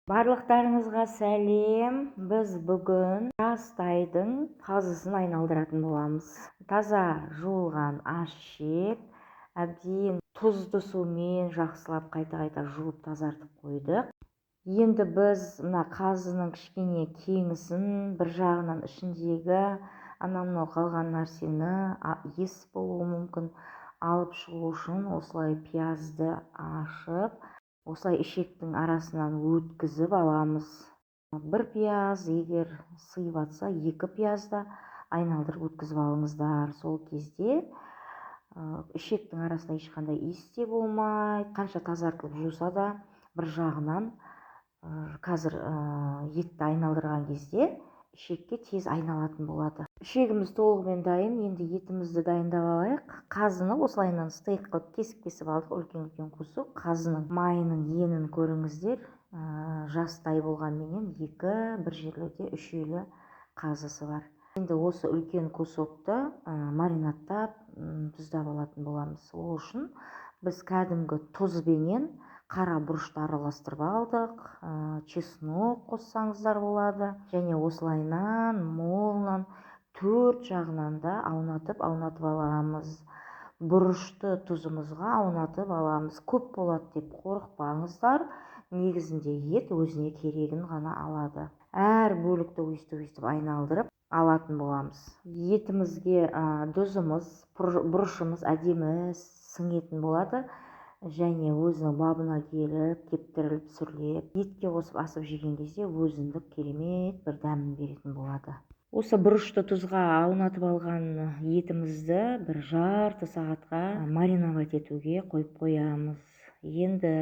Барлықтарыңызға сәлем! Біз бүгін жас тайдың қазысын айналдыратын боламыз. Таза жуылған аш ішек, әбден тұзды сумен жақсылап қайта-қайта жуып, тазартып қойдық. Енді біз мына қазының кішкене кеңісін, бір жағынан ішіндегі анау мынау қалған нәрсені, иіс болуы мүмкін, алып шығу үшін осылай пиязды ашып, осылай ішектің арасынан өткізіп аламыз. Бір пияз егер сыйып жатса, екі пиязда айналдырып өткізіп алыңыздар. Сол кезде ішектің арасында ешқандай иіс те болмайды. Қанша тазартылып жуса да, бір жағынан қазір етті айналдырған кезде ішекке тез айналатын болады. Ішегіміз толығымен дайын, енді етімізді дайындап алайық. Қазыны осылайынан стейк қылып кесіп-кесіп алдық, үлкен-үлкен кусок. Қазының майының енін көріңіздер, жас тай болғанменен екі, бір жерлерде үш елі қазысы бар. Енді осы үлкен кусокты маринадтап, тұздап алатын боламыз. Ол үшін біз кәдімгі тұзбенен қара бұрышты араластырып алдық, чеснок қоссаңыздар болады. Және осылайынан молынан төрт жағынан да аунатып аунатып аламыз. Бұрышты тұзымызға аунатып аламыз. Көп болады деп қорықпаңыздар, негізінде ет өзіне керегін ғана алады. Әр бөлікті өйстіп өйстіп айналдырып алатын боламыз. Етімізге тұзымыз, бұрышымыз әдемі сіңетін болады және өзінің бабына келіп, кептіріліп, сүрлеп, етке қосып асып жеген кезде өзіндік керемет бір дәмін беретін болады. Осы бұрышты тұзға аунатып алған етімізді бір жарты сағатқа мариновать етуге қойып қоямыз. Енді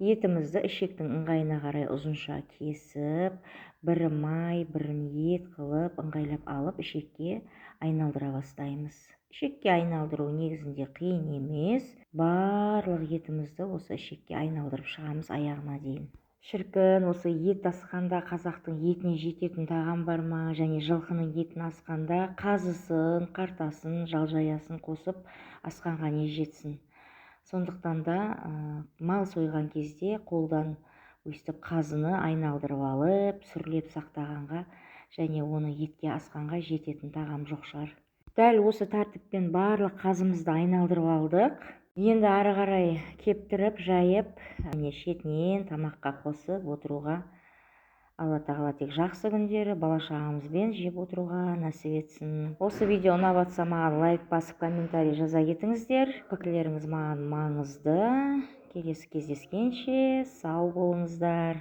етімізді ішектің ыңғайына қарай ұзынша кесіп, бірі май, бірін ет қылып ыңғайлап алып, ішекке айналдыра бастаймыз. Ішекке айналдыру негізінде қиын емес. Барлық етімізді осы ішекке айналдырып шығамыз аяғына дейін. Шіркін, осы ет асқанда қазақтың етіне жететін тағам бар ма? Және жылқының етін асқанда қазысын, қартасын, жал-жаясын қосып асқанға не жетсін? Сондықтан да мал сойған кезде қолдан өйстіп қазыны айналдырып алып, сүрлеп сақтағанға және оны етке асқанға жететін тағам жоқ шығар. Дәл осы тәртіппен барлық қазымызды айналдырып алдық. Енді ары қарай кептіріп, жайып, міне, шетінен тамаққа қосып отыруға Алла тағала тек жақсы күндері бала шағамызбен жеп отыруға нәсіп етсін. Осы видео ұнап жатса, маған лайк басып, комментарий жаза кетіңіздер. Пікірлеріңіз маған маңызды. Келесі кездескенше сау болыңыздар.